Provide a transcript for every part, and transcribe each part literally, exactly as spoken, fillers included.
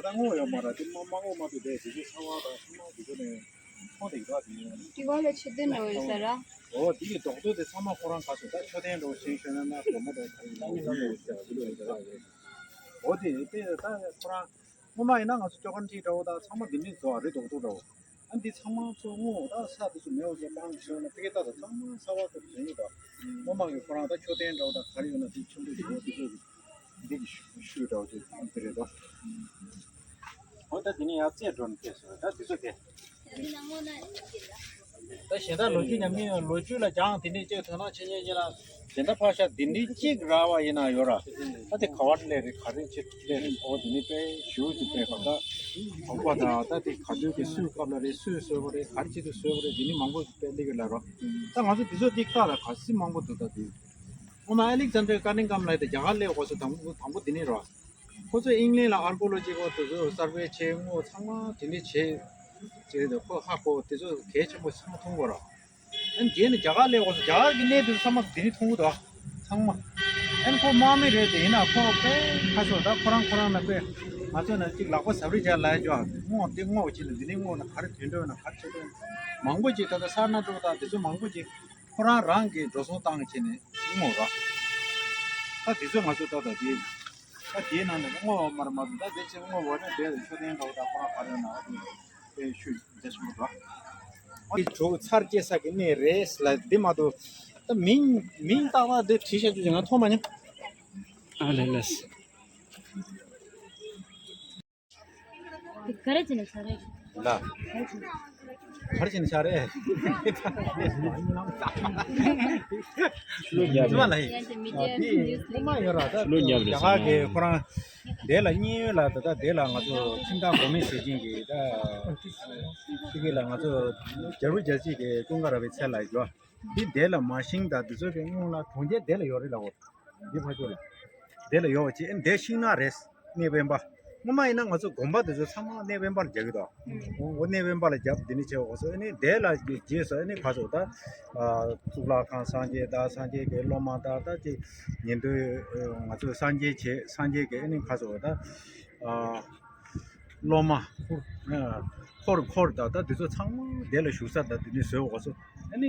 ད་དངོས་ཡོད་མ་རེད། དེ་མ་མ་དངོས་མ་དེ་དེ་དེ་ཚོ་ཚ་བ་དང་ཚང་མ་དེ་ཚོ་ནས་ཁོང་དེ་ག་དེ་ཡོད། དེ་ག་ལ་ཆེ་དོན་འགྲོ་ཡོད་ས་ར། འོ་དེ་གི་རྡོག་རྡོག་དེ་ཚང་མ་ཁོ་རང་ག་སོ་ད་མཆོད་རྟེན་འགྲོ་ཤེས་ཤེས་ན་ན་སྒོ་མ་དེ་ག་ཡིན་ན་ཡིན་ན་ཡོད་ས་དེ་ཚོ་ཡོད་ས་རེད། འོ་དེ་དེ་ད་ཁོ་རང་སྔོན་མ་ཡིན་ན་ང་ཚོ་ཅོ་ཀན་ཁྲི་འདྲ་བོ་དང་ཚང་མ་འདི་འདྲའི་བཟོ་བ་རེད། རྡོག་རྡོག་འདྲ་བོ། ཨ་འདི་ཚང་མ་ཚོ་དངོས་ད་ས་དེ་ཚོ་མེད་བཟོ་བཏང་ཤེས་ན་ཕ་གི་ད་ད་ཚང་མ་ས་བ་ཚོ་བཟོས་ཡོད་ད། སྔོན་མ་གི་ཁོ་རང་ད་མཆོད་རྟེན་འདྲ་བོ་དང་ག་རེ་ཡོད་ན་དེ་ཆེན་པོ་ཡོད་དེ་ཚོ་འདི་གི་ཤུ་ཤུ་འདྲ་བོ་དེ་དེ་རེད་ད། འོ་ད་དེ་ནས་ཡར་རྩེ་འགྲོ་ནས་བལྟས་སོང་ད་དེ་ཚོ་དེ། ད་གཞན་དག་ལོ་རྒྱུས་ཉམས་མྱོང་ལོ་རྒྱུས་ལ་སྦྱངས་དེ་ནས་ཅིག་དོ་སྣང་བྱེད་མཁན་གྱི་ལ། གཞན་དག་ཕར་ཤ་འདི་འདྲའི་གཅིག་ར་བ་ཡིན་ན་ཡོད་ར། ད་དེ་ག་བར་སླེབས་རེད། ག་རེ་བྱེད་སླེབས་རེད། འོ་དེ་ནི་དཔེ་ཞུ་དེ་དཔེ་ག་ད་འོག་པ་དང་ད་དེ་ག་དུས་ཀྱི་སུས་སྐབས་ལ་རེད། སུས་བཟོས་པ་རེད། ག་རེ་བྱེད་དུ་བཟོས་པ་རེད། དེ་ནི་མང་པོ་དཔེ་སླེབས་ཀྱི་ལ་རོ། ད་ང་ཚོ་དེ་ཚོ་ཏིག་ཏག་ལ་ག་སྲིད་མང་པོ་འདུག་ད་དེ་ཨོ་མ་ཨ་ལིག་ཛན་ཌར་ཀ་ནིང་ཀམ་ལ་ཡི་ད་རྒྱ་གར་སླེབས་གོ་སོ་དང་པོ་དང་པོ་དེ་ནི་རོ། ཁོ་ཚོས་དབྱིན་ལན་ལ་ཨར་ཀོ་ལོ་ཇི་གི་དེ་ཚོ་སར་ཝེ་བྱས། དངོས་སུ་ཚང་མ་དེ་འདྲ་བྱས་བྱས་ཏེ་ཁོ་ཧ་གོ་དེ་ཚོ་གལ་ཆེན་པོ་ཚང་མ་མཐོང་གོ་ར། ཨ་ནི་རྗེས་ནས་རྒྱ་གར་སླེབས་གོ་སོ་རྒྱ་གར་གྱི་གནས་དེ་ཚོ་ཚང་མ་དེ་འདྲ་མཐོང་གི་འདུག་ཨ། ཚང་མ། ཨ་ནི་ཁོ་དམག་མི་རེད་དེ་ཡིན་ན་ཁོ་དཔེ་ཁ་སོ་ད་ཁོ་རང་ཁོ་རང་ལ་དཔེ་ང་ཚོ་ན་གཅིག་ལག་པ་ཟབ་རི་རྒྱ་ལ་ཡ་ཅོ་ཨ། དངོས་དེ་དངོས་བྱས་ནས་འདི་ནས་དངོས་ན་ག་རེ་དོན་འགྲོ་ན་ག་རེ་བྱེད་འགྲོ་མང་པོ་ཅིག་ད་ལྟ་སར་ན་འགྲོ་ད་དེ་ཚོ་མང་པོ་ཅིག་ཁོ་རང་རང་གིས་འགྲོ་སོང་བཏང་བྱས་ནས་དངོས་ར། ད་དེ་ཚོ་ང་ཚོ་ད་ད་དེ། ད་དེའི་ནང་ནས་དངོས་པོ་མར་མ་ད་དེ་ཆེ་དངོས་པོ་ནི་དེ་མཆོད་རྟེན་འདྲ་བོ་དང་ཁོ་རང་ག་རེ་ན་དེ་ཤུ་རྗེས་སུ་འགྲོ། དེ་གྲོགས་ཚར་སྐྱེ་ས་གི་གནས་རེད་ལ་དེ་མ་གཏོགས་ད་མིང་མིང་བཏགས་ན་དེ་བྲིས་བཞག་རྒྱུ་ང་མཐོང་མ་མྱོང་། ཨ་ལས་ལས། དེ་ག་རེ་བྱས་ནས་ཆགས་རེད། ལ། ག་རེ་བྱས་ནས་ཆགས་རེད། ལོ་ཉབ་ལ་ཡིན། ཡན་ཆད་མི་རྒྱལ་ནིའུ་སི་ལ་ཡིན། ལོ་ཉབ་རེད། རྒྱ་གར་གྱི་ཁོ་རང་དེ་ལ་གཉིས་ཡོད་ལ་ད་ལྟ་དེ་ལ་ང་ཚོ་ཁྱིམ་བདག་གོ་མེད་ཟེར་མཁན་གྱི་ད་ཁྱི་གི་ལ་ང་ཚོ་རྒྱལ་པོ་རྒྱལ་བྱེད་ཀྱི་ཀུན་དགའ་ར་བའི་ཚལ་ལ་ཡོད། འདི་དེ་ལ་མ་ཤིང་དང་འདི་ཚོ་གི་སྔོན་ལ་གྲོང་ཁྱེར་དེ་ལ་ཡོད་རེད་ལ་འོ། འདི་ཕ་ཆོས་ལ། དེ་ལ་ཡོད་པ་ཅི་ཨེ་འདི་ཤིང་ནགས་རེད། གནས་དབེན་པ། སྔོན་མ་ཡིན་ན་ང་ཚོ་དགོན་པ་དེ་ཚོ་ཚང་མ་གནས་དབེན་པར་རྒྱག་གི་འདུག་འོ་གནས་དབེན་པ་ལ་རྒྱབ་འདི་ནི་བྱས་འོ་སོ་ཨེ་ནི་དེ་ལ་རྗེས་སུ་ཨེ་ནི་ཁ་སོ་ད། གཙུག་ལག་ཁང་སངས་རྒྱས་དང་སངས་རྒྱས་ཀྱི་སློབ་མ་དང་ད་ཅི་ཉན་ཐོས་ང་ཚོ་སངས་རྒྱས་བྱས་སངས་རྒྱས་ཀྱི་ཨེ་ནི་ཁ་སོ་ད། སློབ་མ། འཁོར། འཁོར་འཁོར་དང་ད་འདི་ཚོ་ཚང་མ་དེ་ལ་བཞུགས་ས་དང་འདི་ནས་བཟོས་འོ་སོ། ཨ་ནི།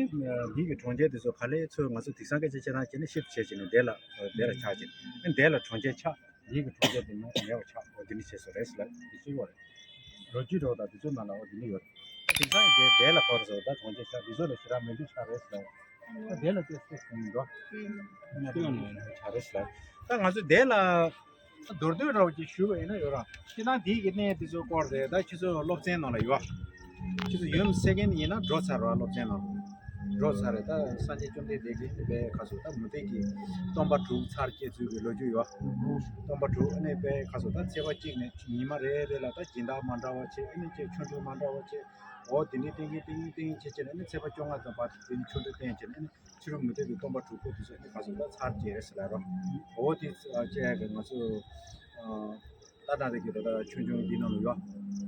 འདི་གི་གྲོང་ཁྱེར་འདི་ཚོ་ག་ལེ་ཚོས་ང་ཚོ་དེང་སང་སྐད་ཆ་བཤད་ན་བྱས་ནས་ཤིབ་བྱས་བྱས་ནས་དེ་ལ་དེ་ལ་ཆགས་བྱས། ཨ་ནི་དེ་ལ་གྲོང་ཁྱེར་ཆགས། འདི་གི་གྲོང་ཁྱེར་འདི་ནང་མེད་པ་ཆགས་འོ་འདི་ནི་བྱས་སོ་རེད་ཟེར་ལ་འདི་ཚོའི་བར། ལོ་རྒྱུས་འགྲོ་དང་འདི་ཚོའི་ནང་ལ་འོ་འདི་ནི་ཡོད། དེང་སང་དེ་དེ་ལ་འཁོར་སོ་ད་གྲོང་ཁྱེར་ཆགས་འདི་ཚོ་ལ་ཞེ་དྲག་མི་འདུག་ཆགས་རེད་ཟེར། ད་དེ་ལ་ཅེས་ཅེས་ཟེར་མི་འགྲོ། ཆགས་རེད་ཟེར། ད་ང་ཚོ་དེ་ལ། མདོར་བསྡུས་འདྲ་བོ་ཅིག་ཞུས་པ་ཡིན་ན་ཡོད་ར། སྤྱིར་བཏང་འདི་གི་གནས་འདི་ཚོའི་སྐོར་དེ་ད་ཁྱེད་ཚོ་སློབ་ཚན་ནང་ལ་ཡོད། ཁྱེད་ཚོ་ཡུམ་སེ་ཀེན་ཡིན་ན་འགྲོ་ཚར་བ་སློབ་ཚན་ནང་ལ། འགྲོ་ཚར་རེད་ད་སངས་རྒྱས་བཅོམ་ལྡན་འདས་ཀྱི་པའི་ཁ་སོ་ད་མུ་སྟེགས་ཀྱི་སྟོན་པ་དྲུག་ཚར་སྐྱེ་ཚུལ་གྱི་ལོ་རྒྱུས་ཡོད། སྟོན་པ་དྲུག་ཨ་ནི་པའི་ཁ་སོ་ད་ཚེས་པ་གཅིག་ནས་ཉི་མ་རེ་རེ་ལ་ད་སྦྱིན་བདག་མ་འདྲ་བ་བྱེད་ཨ་ནི་ཅེས་ཆོ་འཕྲུལ་མ་འདྲ་བ་བྱེད། འོ་དེ་འདྲའི་ཏིང་ངེ་ཏིང་ངེ་ཏིང་ངེ་བྱེད་བྱེད་ནས་ཨ་ནི་ཚེས་པ་བཅོ་ལྔ་ཙམ་བར་དུ་དེ་ནི་ཆོ་འཕྲུལ་བསྟན་བྱེད་ནས་ཨ་ནི། ཕྱི་རོལ་མུ་སྟེགས་ཀྱི་སྟོན་པ་དྲུག་པོ་དེ་ཚོ་ནི་ཁ་སོ་ད་ཚར་བཅད་ཟེར་ལ་རོ། འོ་དེ་བཅད་ཡ་གི་ང་ཚོ་ལྟ་སྟངས་དེ་གི་ད་ལྟ་ཆོས་འབྱུང་འདི་ནང་ལ་ཡོད།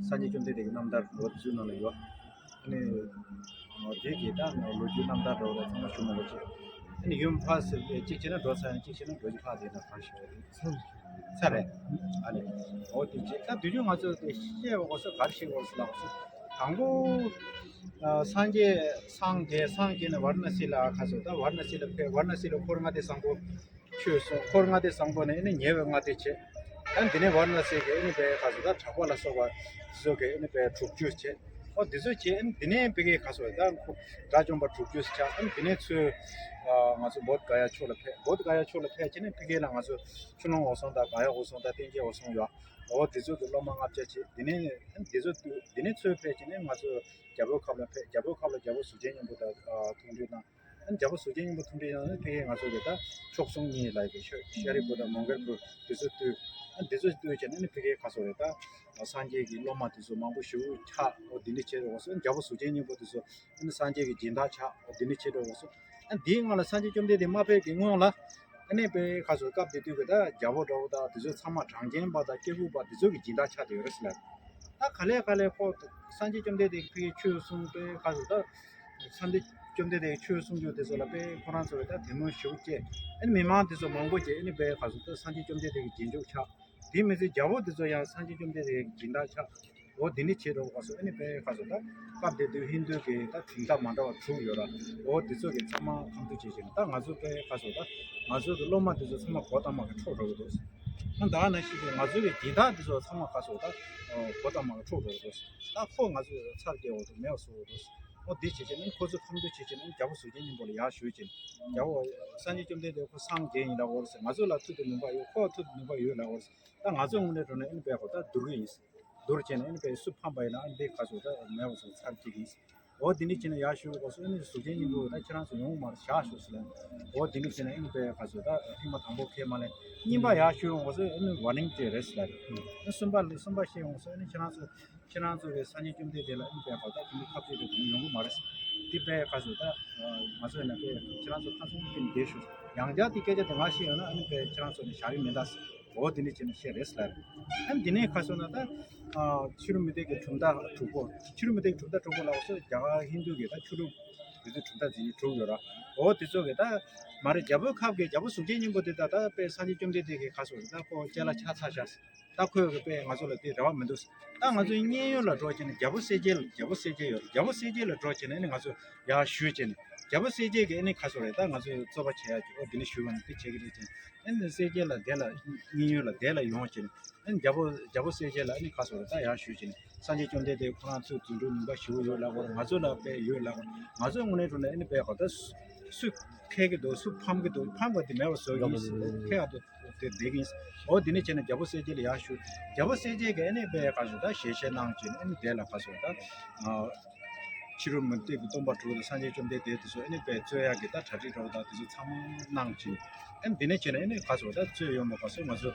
སངས་རྒྱས་བཅོམ་ལྡན་འདས་ཀྱི་རྣམ་ཐར་འོ་དེ་ཚོའི་ནང་ལ་ཡོད། ཨ་ནི་དེ་གི་ད་ལོ་རྒྱུས་རྣམ་ཐར་འདྲ་བོ་ད་ཚང་མ་ཞུ་མ་དགོས་ཆེ། ཨ་ནི་ཡུམ་ཕ་ཟེར་ཏེ་གཅིག་བྱས་ན་འགྲོ་ཚར་ཡང་གཅིག་བྱས་ན་འགྲོ་རྒྱུ་ལྷག་དེ་ན་གང་ཞིག་རེད། ཚར་རེད། ཨ་ནི་འོ་དེ་རྗེས་ད་དུས་རྒྱུན་ང་ཚོ་དེ་བཤད་འོ་སོ་ག་རེ་བཤད་འོ་སོ་ལ་འོ་སོ་དང་པོ། ཨ་སངས་རྒྱས་སངས་རྒྱས་སངས་རྒྱས་ནས་ཝཱ་ར་ཎ་སི་ལ་ཁ་སོ་ད་ཝཱ་ར་ཎ་སི་ལ་ཕེབས། ཝཱ་ར་ཎ་སི་ལ་འཁོར་ལྔ་སྡེ་བཟང་པོ་ཆོས་གསུངས། འཁོར་ལྔ་སྡེ་བཟང་པོ་ནས་ཨ་ནི་ཉེ་བའི་ལྔ་སྡེ་བྱས། ཨ་ནི་དེ་ནས་ཝཱ་ར་ཎ་སི་གི་ཨ་ནི་པའི་ཁ་སོ་ད་གྲགས་པ་ལ་སོགས་པ་དེ་ཚོ་གི་ཨ་ནི་པའི་དྲུག་ཅུ་བྱས། ཨོ་དེ་ཚོ་བྱས་ཨ་ནི་དེ་ནས་ཕ་གིའི་ཁ་སོ་ད་ཁོ་དགྲ་བཅོམ་པ་དྲུག་ཅུ་ཆགས། ཨ་ནི་དེ་ནས་ཚུར་ཨ་ང་ཚོ་བོདྷ་ག་ཡ་ཕྱོགས་ལ་ཕེབས། བོདྷ་ག་ཡ་ཕྱོགས་ལ་ཕེབས་བྱས་ནས་ཕ་གི་ལ་ང་ཚོ་ཆུ་ཀླུང་འོད་སྲུང་དང་ག་ཡ་འོད་སྲུང་དང་བསྟན་རྒྱས་འོད་སྲུང་ཡོད། འོ་དེ་ཚོ་གི་སློབ་མ་ལྔ་བརྒྱ་བྱས། དེ་ནས་ཨ་ནི་དེ་ཚོ་དེ་ནས་ཚུར་ཕེབས་བྱས་ནས་ང་ཚོ་རྒྱལ་པོའི་ཁབ་ལ་ཕེབས། རྒྱལ་པོའི་ཁབ་ལ་རྒྱལ་པོ་གཟུགས་ཅན་སྙིང་པོ་དང་ཨ་ཐུག་འཕྲད་གནང་། ཨ་ནི་རྒྱལ་པོ་གཟུགས་ཅན་སྙིང་པོ་ཐུག་འཕྲད་གནང་ནས་ཕ་གིའི་ང་ཚོ་གི་ད་མཆོག་ཟུང་གཉིས་ལ་གི་ཤ་ཤཱ་རིའི་བུ་དང་མོའུ་འགལ་བུ་དེ་ཚོ་བཏུལ། ཨ་ནི་དེ་ཚོ་བཏུལ་བྱས་ནས་ཨ་ནི་ཕ་གིའི་ཁ་སོ་རེད་ད། སངས་རྒྱས་ཀྱི་སློབ་མ་དེ་ཚོ་མང་པོ་ཞེ་པོ་ཆགས། འོ་དེ་འདྲ་བྱས་རེད་འོ་སོ། རྒྱལ་པོ་གཟུགས་ཅན་སྙིང་པོ་དེ་ཚོ་ཨ་ནི་སངས་རྒྱས་ཀྱི་སྦྱིན་བདག་ཆགས། འོ་དེ་འདྲ་བྱས་རེད་འོ་སོ། ཨ་ནི་དེའི་སྔོན་ལ་སངས་རྒྱས་བཅོམ་ལྡན་འདས་མ་ཕེབས་ཀྱི་སྔོན་ལ། ཨ་ནི་པའི་ཁ་སོ་སྐབས་དེ་དུས་ཀྱི་ད་རྒྱལ་པོ་འདྲ་བོ་དང་དེ་ཚོ་ཚང་མ་གྲངས་ཅན་པ་དང་སྐྱེས་བུ་པ་དེ་ཚོ་གི་སྦྱིན་བདག་ཆགས་བསྡད་ཡོད་རེད་ཟེར་ལ། ད་ག་ལེ་ག་ལེ་ཁོ་སངས་རྒྱས་བཅོམ་ལྡན་འདས་ཀྱི་ཕ་གི་ཆོས་གསུངས་པའི་ཁ་སོ་ད། སངས་རྒྱས་བཅོམ་ལྡན་འདས་ཀྱི་ཆོས་གསུང་རྒྱུ་དེ་ཚོ་ལ་དཔེ་ཁོ་རང་ཚོ་ལ་ད་དད་མོས་ཞེ་པོ་སྐྱེས། ཨ་ནི་མི་མང་དེ་ཚོ་མང་པོ་སྐྱེས། ཨ་ནི་དཔེ་ག་ཚོད་ད་སངས་རྒྱས་བཅོམ་ལྡན་འདས་ཀྱི་རྗེས་འཇུག་ཆགས། དེ་མི་ཚད་རྒྱལ་པོ་དེ་ཚོ་ཡང་སངས་རྒྱས་བཅོམ་ལྡན་འདས་སྦྱིན་བདག་ཆགས། འོ་དེ་ནི་བྱེད་འགྲོ་ག་སོ་ཨ་ནི་པའི་ག་སོ་ད་སྐབས་དེ་དུས་ཧིན་དུ་གི་ད་གྲུབ་མཐའ་མ་འདྲ་བ་དྲུག་ཡོད་ར། འོ་དེ་ཚོ་གི་ཚང་མ་ཁམས་དུ་བྱེད་ཅིང་ད་ང་ཚོ་པའི་ག་སོ་ད་ང་ཚོ་གི་སློབ་མ་དེ་ཚོ་ཚང་མ་གོ་ད་མ་གི་འཕྲོག་འགྲོ་གི་འདུག་ཨ་ད་ནང་བཞིན་གི་ང་ཚོ་གི་སྦྱིན་བདག་དེ་ཚོ་ཚང་མ་ག་སོ་ད་གོ་ད་མ་གི་འཕྲོག་འགྲོ་གི་འདུག་ད་ཁོ་ང་ཚོ་ཚར་སྐྱེལ་འོ་དུ་མེད་སོ་འོ་དུ། འོ་འདི་བྱེད་ཅེས་ནི་ཁོ་ཚོ་ཁམས་དུ་བྱེད་ཅེས་ནི་རྒྱལ་པོ་གཟུགས་ཅན་སྙིང་པོ་ལ་ཡར་ཞུས་ཅིང་། རྒྱལ་པོ་སངས་རྒྱས་བཅོམ་ལྡན་འདས་ཁོ་སངས་རྒྱས་ཡིན་ལ་འོ་རེད་ཟེར། ང་ཚོ་ལ་མཐུ་དང་ནུས་པ་ཡོད། ཁོ་ལ་མཐུ་དང་ནུས་པ་ཡོད་ལ་འོ་རེད་ཟེར། ད་ང་ཚོ་དངོས་གནས་དྲང་གནས་ཨ་ནི་པའི་ཁོ་ད་བསྡུར་གི་ཡིན། བསྡུར་བྱས་ནས་ཨ་ནི་པའི་སུ་ཕམ་པ་ཡིན་ན་ཨ་ནི་འདི་ཁ་སོ་ད་མེད་པ་སོ་ཚར་གཅིག་ཡིན། འོ་འདི་ནི་བྱས་ན་ཡར་ཞུ་གོ་སོ་ཨ་ནི་གཟུགས་ཅན་སྙིང་པོ་ད་ཁྱེད་རང་ཚོ་ཡོང་མར་བཞག་ཤོག་ཟེར་ལ། འོ་འདི་ནི་བྱས་ན་ཨ་ནི་པའི་ཁ་སོ་ད་ཐེངས་མ་དང་པོ་ཁས་མ་ལེན། གཉིས་པ་ཡར་ཞུ་ཡོང་གོ་སོ་ཨ་ནི་ཝར་ནིང་ཅིག་རེད་ཟེར་ལ། ཨ་གསུམ་པ་གསུམ་པ་བཤད་ཡོང་གོ་སོ་ཨ་ནི་ཁྱེད་རང་ཚོ། ཁྱེད་རང་ཚོ་གི་སངས་རྒྱས་བཅོམ་ལྡན་འདས་ལ་ཨ་ནི་པའི་བར་ད་དེ་འདྲའི་ཁ་གཏད་དེ་དེ་འདྲ་ཡོང་གི་མ་རེད། དེ་པའི་ཁ་སོ་ད་ང་ཚོ་ཡིན་ན་པའི་ཁྱེད་རང་ཚོ་ཁ་ཚོང་གི་འདས་ཞུ་ཡང་བསྐྱར་དེ་སྐད་ཆ་དེ་ང་ཤེས་ཡོད་ན་ཨ་ནི་པའི་ཁྱེད་རང་ཚོ་ནི་བཞག་གི་མེད་ད། འོ་དེ་འདྲ་བྱས་ནས་བཤད་རེད་ཟེར་ལ། ཨ་ནི་དེ་ནས་ཁ་སོ་ན་ད་ཕྱི་རོལ་མུ་སྟེགས་ཀྱི་གྲུབ་མཐའ་དྲུག་པོ་ཕྱི་རོལ་མུ་སྟེགས་གྲུབ་མཐའ་དྲུག་པོ་ལ་འོ་སོ་རྒྱ་གར་ཧིན་རྡུ་གི་ད་ཕྱི་རོལ་དེ་ཚོའི་གྲུབ་མཐའ་འཛིན་གྲྭ་དྲུག་ཡོད་ར། འོ་དེ་ཚོ་གི་ད་མ་རེད། རྒྱལ་པོའི་ཁབ་ཀྱི་རྒྱལ་པོ་གཟུགས་ཅན་སྙིང་པོ་དེ་ད་ད་པའི་སངས་རྒྱས་བཅོམ་ལྡན་འདས་ཀྱི་ཁ་སོ་རེད། ད་ཁོ་ལྕེ་ལ་ཆགས་ཚར་ཤག་ད་ཁོས་དཔེ་ང་ཚོ་ལ་དེ་རེ་བ་མི་འདུག་ད་ང་ཚོའི་མཉན་ཡོད་ལ་འགྲོ་བྱས་ནས་རྒྱལ་པོ་གསལ་རྒྱལ་རྒྱལ་པོ་གསལ་རྒྱལ་ཡོད་རེད། རྒྱལ་པོ་གསལ་རྒྱལ་ལ་འགྲོ་བྱས་ནས་ཨ་ནི་ང་ཚོ་ཡར་ཞུས་བྱས་ནས་རྒྱལ་པོ་གསལ་རྒྱལ་གྱིས་ཨ་ནི་ག་ཚོད་རེད་ད་ང་ཚོ་རྩོད་པ་བྱེད་ཡག་གི་ཨོ་དེ་ནི་ཞུས་པ་ནི་དེ་བྱེད་ཀྱི་རེད་ཅེས་ཨ་ནི་གསལ་རྒྱལ་ལ་དེ་ལ་མཉན་ཡོད་ལ་དེ་ལ་ཡོང་བྱས་ནས་ཨ་ནི་རྒྱལ་པོ་རྒྱལ་པོ་གསལ་རྒྱལ་ལ་ཨ་ནི་ག་ཚོད་རེད་ད་ཡར་ཞུས་བྱས་ནས་སངས་རྒྱས་བཅོམ་ལྡན་འདས་ཁོ་རང་ཚོས་རྫུ་འཕྲུལ་ནུས་པ་ཞེ་པོ་ཡོད་ལབ་དགོས་རེད། ང་ཚོ་ལ་དཔེ་ཡོད་ལབ་དགོས་རེད། ང་ཚོ་དངོས་གནས་དྲང་གནས་ཨ་ནི་དཔེ་ག་ད་སུ་ཁེགས་ཀྱི་འདུག་སུ་ཕམ་གྱི་འདུག་ཕམ་པ་དེ་མེད་པ་བཟོ་གི་ཡིན་ཟེར་ཁེགས་ཡག་འདུག་དེ་བསྡད་ཀྱི་ཡིན། འོ་དེ་ནས་བྱས་ན་རྒྱལ་པོ་གསལ་རྒྱལ་ལ་ཡར་ཞུ། རྒྱལ་པོ་གསལ་རྒྱལ་གྱིས་ཨ་ནི་དཔེ་ག་ཚོད་ད་ཞལ་བཞེས་གནང་བྱས་ནས་ཨ་ནི་དེ་ལ་ག་ཚོད་ད་ཕྱི་རོལ་མུ་སྟེགས་ཀྱི་སྟོན་པ་དྲུག་དང་སངས་རྒྱས་བཅོམ་ལྡན་འདས་དེ་ཚོ་ཨ་ནི་དཔེ་རྩོད་ཡག་གི་ད་གྲ་སྒྲིག་འདྲ་བོ་དང་དེ་ཚོ་ཚང་མ་གནང་བྱས། ཨ་ནི་དེ་ནས་བྱས་ན་ཨ་ནི་ག་ཚོད་ད་རྩོད་ཡོང་བ་ག་ཚོད་ང་ཚོ་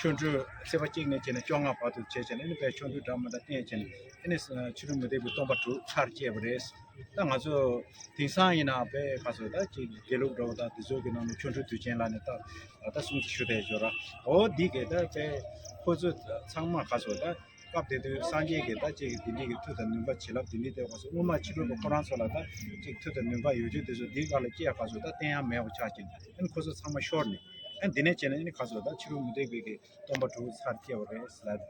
ཆོ་འཕྲུལ་ཚེས་པ་གཅིག་ནས་བྱས་ནས་བཅོ་ལྔ་བར་དུ་བྱས་བྱས་ནས་ཨ་ནི་དཔེ་ཆོ་འཕྲུལ་འདྲ་མི་འདྲ་བསྟན་བྱས་ནས་ཨ་ནི་ཕྱི་རོལ་མུ་སྟེགས་ཀྱི་སྟོན་པ་དྲུག་ཚར་བཅད་པ་རེད། ད་ང་ཚོ་དེང་སང་ཡིན་ན་དཔེ་ག་ཚོད་ད་ཅིག་དགེ་ལུགས་འདྲ་བོ་དང་དེ་ཚོ་གི་ནང་ནས་ཆོ་འཕྲུལ་དུས་ཆེན་ལ་ནི་ད་ད་གསུང་ཞུ་བསྡད་ཡོད་ར། འོ་འདི་གས་ད་དཔེ་ཁོ་ཚོ་ཚང་མ་ག་ཚོད་ད་སྐབས་དེ་དུས་སངས་རྒྱས་ཀྱི་ད་ཅིག་འདི་འདྲ་གི་མཐུ་དང་ནུས་པ་བྱིན་རླབས་འདི་འདྲ་དེ་ག་ཚོད་སྔོན་མ་ཕྱི་རོལ་པ་ཁོ་རང་ཚོ་ལ་ད་ཅིག་མཐུ་དང་ནུས་པ་ཡོད་རྒྱུ་དེ་ཚོ་འདིའི་སྒང་ལ་སྐྱེ་ག་ཚོད་ད་བསྟན་ཡག་མེད་པ་ཆགས་ཀྱིན་ཨ་ནི་ཁོ་ཚོ་ཚང་མ་ཤོར་ནས་ཨ་ནི་འདི་ནས་བྱས་ནས་ཨ་ནི་ག་ཚོད་ད་ཕྱི་རོལ་མུ་སྟེགས་པའི་གི་སྟོན་པ་དྲུག་ཚར་སྐྱེ་བ་རེད་ཟེར་ལ།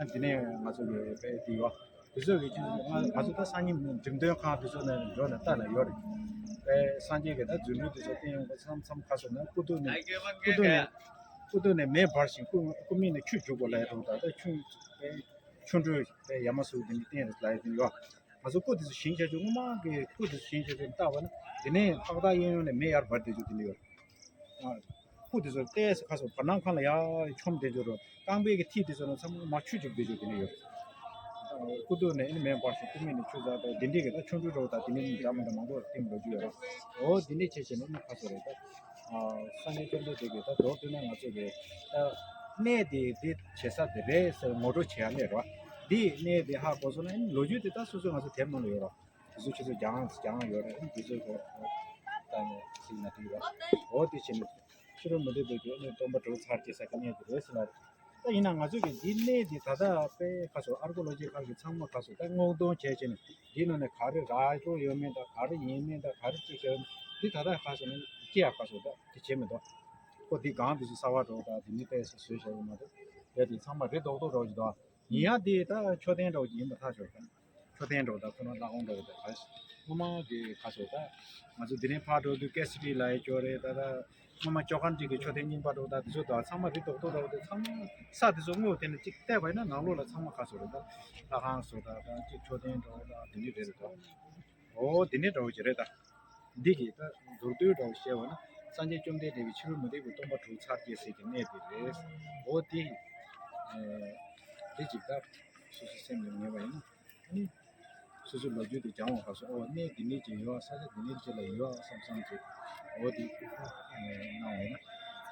ཨ་འདི་ནས་ང་ཚོ་གི་དཔེ་འདི་ཡོད། དེ་ཚོ་གི་ཅིག་ང་ང་ཚོ་ད་སང་ཉིན་འགྲེམས་སྟོན་ཁང་དེ་ཚོ་ནས་འགྲོ་ནས་ལྟ་ན་ཡོད་རེད། དཔེ་སངས་རྒྱས་ཀྱི་ད་རྫུ་འཕྲུལ་དེ་ཚོ་བསྟན་ཡོང་གི་མཚམས་མཚམས་ཁ་སོ་ན་སྐུ་མདོག་ནས་སྐུ་མདོག་ནས་སྐུ་མདོག་ནས་མེ་འབར་ཞིང་སྐུ་སྐུ་མིག་ནས་ཆུ་རྒྱུག་པ་ལ་ཡ་དང་ད་ད་ཆུ་དཔེ་ཆུ་འགྲོས་དཔེ་ཡ་མ་སུ་དེ་འདྲ་བསྟན་རེད་ལ་ཡ་དེ་ཡོད། ང་ཚོ་སྐུ་དེ་ཚོ་བཞེངས་བྱ་རྒྱུ་སྔོན་མ་གི་སྐུ་དེ་ཚོ་བཞེངས་བྱ་རྒྱུ་ལྟ་བ་ན་དེ་ནས་ལྷག་ལྟ་གཡས་གཡོན་ནས་མེ་ཡར་འབར་བསྡད་རྒྱུ་དེ་འདྲ་ཡོད། སྐུ་དེ་ཚོ་ཏོག་ཙམ་ཁ་སོ་བར་སྣང་ཁང་ལ་ཡར་མཆོངས་བསྡད་རྒྱུ་རོ། རྐང་པའི་གི་མཐིལ་དེ་ཚོ་ནང་ཚང་མ་མར་ཆུ་བཅུག་བསྡད་རྒྱུ་དེ་འདྲ་ཡོད། སྐུ་མདོག་ནས་ཨ་ནི་མེ་འབར་ཞིང་སྐུ་མིག་ནས་ཆུ་འཛག་དང་དེ་འདྲའི་གི་ད་ཆུང་ཆུང་རོ་དང་དེ་འདྲའི་འདྲ་མི་འདྲ་མང་པོ་བསྟན་ལོ་རྒྱུས་ཡོད་ར། འོ་དེ་འདྲའི་བྱས་བྱས་ནས་ཨ་ནི་ཁ་སོ་རེད་ད། སངས་རྒྱས་བཅོམ་ལྡན་འདས་ཀྱིས་ད་མདོར་བསྡུས་ན་ང་ཚོ་གི་ད་གནས་དེ་འདི་བྱེད་ས་དེ་རེད་ཟེར་ངོ་སྤྲོད་བྱེད་ཡ་མེད་ར། འདི་གནས་དེ་ཧ་གོ་སོང་ན་ཨ་ནི་ལོ་རྒྱུས་དེ་ད་སོ་སོ་ང་ཚོ་དེབ་ནང་ལ་ཡོད་ར། དེ་ཚོ་ཁྱེད་ཚོ་རྒྱང་རྒྱང་ཡོད་རེད། དེ་ཚོ་གོ་ད་ནས་གཟིགས་ན་འགྲིག་རེད། འོ་དེ་བྱས་ནས་ཕྱི་རོལ་མུ་སྟེགས་པའི་གི་ནི་སྟོན་པ་དྲུག་ཚར་གྱི་ས་གི་གནས་དེ་རེད་ཟེར་ལ། ད་ཡིན་ན་ང་ཚོ་གི་འདི་གནས་འདི་ད་ལྟ་དཔེ་ཁ་སོ་ཨར་ཀོ་ལོ་ཇི་ཁ་གི་ཚང་མ་ཁ་སོ་ད་སྔོག་འདོན་བྱས་བྱས་ནས་འདི་ནང་ནས་ག་རེ་རག་རོ་ཡོད་མེད་དང་ག་རེ་ཡིན་མིན་དང་ག་རེ་ཅིག་བྱས་འདི་ད་ལྟ་ཁ་སོ་ནི་སྐྱེ་ཡག་ཁ་སོ་ད་དེ་བྱས་མི་འདུག་ཁོ་འདི་གང་དུ་གསར་བ་འགྲོ་ད་དེ་ནི་དཔེ་སོ་བཟོས་བྱས་ཡོད་མ་འདུག་དེ་དེ་ཚང་མ་རེ་རྡོག་རྡོག་འགྲོ་གི་འདུག་ཡིན་ཡང་དེ་ད་མཆོད་རྟེན་འདྲ་བོ་ཅིག་ཡིན་པ་ཐག་ཆོད་ཀྱང་། མཆོད་རྟེན་འདྲ་བོ་ད་ཁོ་ན་ལྷ་ཁང་འདྲ་བོ་ད་ག་སྔོན་མ་གི་ག་ཚོད་ད་ང་ཚོ་འདི་ནས་ཕར་འགྲོ་དུས་ཀེ་སི་ཊི་ལ་ཡི་ཅོ་རེད་ད་ད་སྔོན་མ་ཅོ་ཁན་ཅིག་གི་མཆོད་རྟེན་རྙིང་པ་འདྲ་བོ་ད་དེ་ཚོ་ད་ཚང་མ་རི་རྡོག་རྡོག་འདྲ་བོ་དེ་ཚང་མ་ས་དེ་ཚོ་སྔོག་དེ་ནས་ཅིག་བལྟས་པ་ཡིན་ན་ནང་ལོགས་ལ་ཚང་མ་ག་ཚོད་རེད་ད་ལྷ་ཁང་བཟོ་ད་ད་ཅིག་མཆོད་རྟེན་འདྲ་བོ་ད་དེ་འདྲ་རེད་ད། འོ་དེ་ནས་འདྲ་བོ་ཅིག་རེད་ད། འདི་གི་ད་མདོར་བསྡུས་འདྲ་བོ་བཤད་པ་ན་སངས་རྒྱས་བཅོམ་ལྡན་འདས་ཀྱི་ཕྱི་རོལ་མུ་སྟེགས་པའི་སྟོན་པ་དྲུག་ཚར་གྱི་ཟེར་གྱི་གནས་དེ་རེད། འོ་དེ་དེ་ཅིག་ད་སོ་སོའི་སེམས་ནས་ངེས་པ་ཡིན་ན་ཨ་ནི་སོ་སོའི་ལོ་རྒྱུས་དེ་སྦྱང་བ་ག་སོ་འོ་གནས་འདི་ནས་ཅིག་ཡོད་ས་ཆ་འདི་ནས་ཅིག་ལ་ཡོད་བསམ་བསམ་ཅིག་འོ་དེ་གནང་བ་ཡིན་ན་ཨ་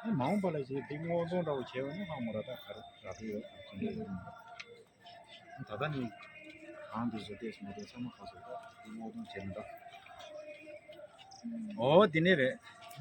ནི་མ་འོངས་པ་ལ་ཅིག་འདི་སྔོག་འདོན་འདྲ་བོ་བྱས་པ་ན་ཧ་མ་ར་ད་ག་རེ་རག་གི་ཡོད་ཅིག་འདྲ་ཡོད། ད་ལྟ་ནི་གང་དུ་བཟོ་ལྟས་མ་གཏོགས་ཚང་མ་ག་སོ་ད་དེ་སྔོག་འདོན་བྱས་མི་འདུག་འོ་དེ་ནས་རེད།